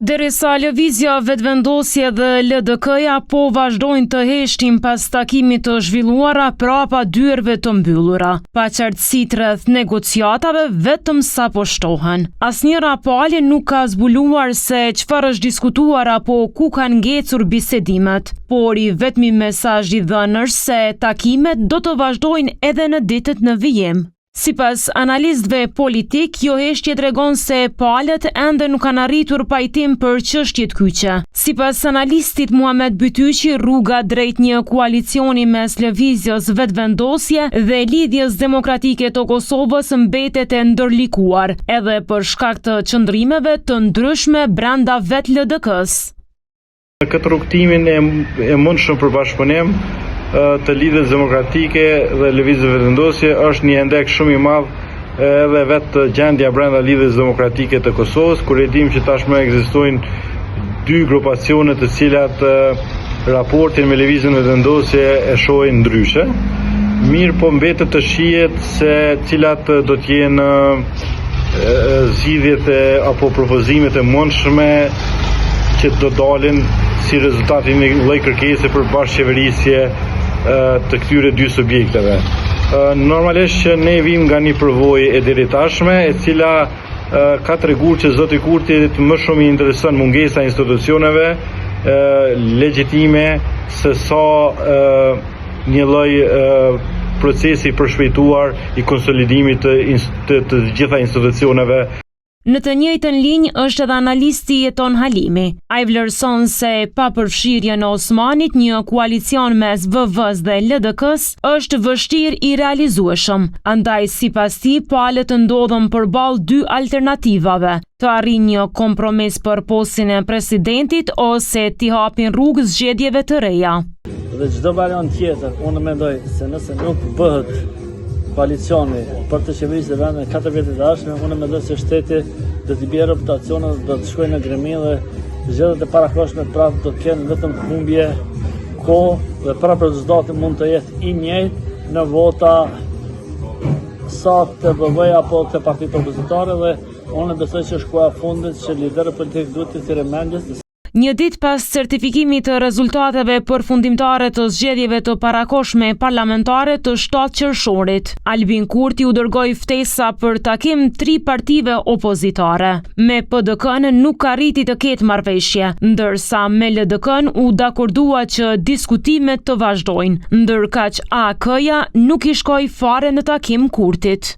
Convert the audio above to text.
Derisa Lëvizja Vetëvendosje dhe LDK-ja po vazhdojnë të heshtin pas takimit të zhvilluara prapa dyerve të mbyllura, paqartësitë rreth negociatave vetëm sa po shtohen. Asnjëra palë nuk ka zbuluar se çfarë është diskutuar apo ku kanë ngecur bisedimet, por i vetmi mesazh i dhënë është se takimet do të vazhdojnë edhe në ditët në vijim. Sipas analistëve politikë, kjo heshtje tregon se palët ende nuk kanë arritur pajtim për çështjet kyçe. Sipas analistit Muhamet Bytyqi, rruga drejt një koalicioni mes Lëvizjes Vetëvendosje dhe Lidhjes Demokratike të Kosovës mbetet e ndërlikuar, edhe për shkak të qëndrimeve të ndryshme brenda vetë LDK-së. Në këtë rrugëtimin e, e mundshëm për bashkëpunim të Lidhjes Demokratike dhe Lëvizjes Vetëvendosje është një hendek shumë i madh edhe vetë gjendja brenda Lidhjes Demokratike të Kosovës, kur e dimë që tashmë ekzistojnë dy grupacione të cilat raportin me Lëvizjen Vetëvendosje e shohin ndryshe. Mirëpo mbetet të shihet se cilat do të jenë zgjidhjet e apo propozimet e mundshme që do dalin si rezultat i një lloj kërkese për bashkëqeverisje të këtyre dy subjekteve. Normalisht që ne vijmë nga një përvojë e deritashme, e cila ka treguar që zoti Kurtit më shumë i intereson mungesa e institucioneve legjitime se sa një lloj procesi i përshpejtuar i konsolidimit të, të, të gjitha institucioneve. Në të njëjtën linjë është edhe analisti Jeton Halimi. Ai vlerëson se pa përfshirjen e Osmanit një koalicion mes VV-së dhe LDK-së është vështirë i realizueshëm. Andaj sipas tij palët ndodhen përballë dy alternativave, të arrijnë një kompromis për postin e presidentit ose t'i hapin rrugë zgjedhjeve të reja. Dhe çdo variant tjetër, unë mendoj se nëse nuk bëhet koalicioni për të qeverisur vendin në 4 vjetët e ardhshme, unë mendoj se shteti do t'i bjerë reputacionin, do të shkojë në greminë dhe zgjedhjet e parakohshme prapë do të kenë vetëm humbje kohë dhe prapë rezultati mund të jetë i njëjtë në vota sa të VV apo të partitë opozitare dhe unë besoj që është koha e fundit që liderët politikë duhet t'i thirren mendjes. Një ditë pas certifikimit të rezultateve përfundimtare të zgjedhjeve të parakohshme parlamentare të 7 qershorit, Albin Kurti u dërgoi ftesa për takim tri partive opozitare. Me PDK-në nuk arriti të ketë marrëveshje, ndërsa me LDK-në u dakordua që diskutimet të vazhdojnë, ndërkaq AAK-ja nuk i shkoi fare në takim Kurtit.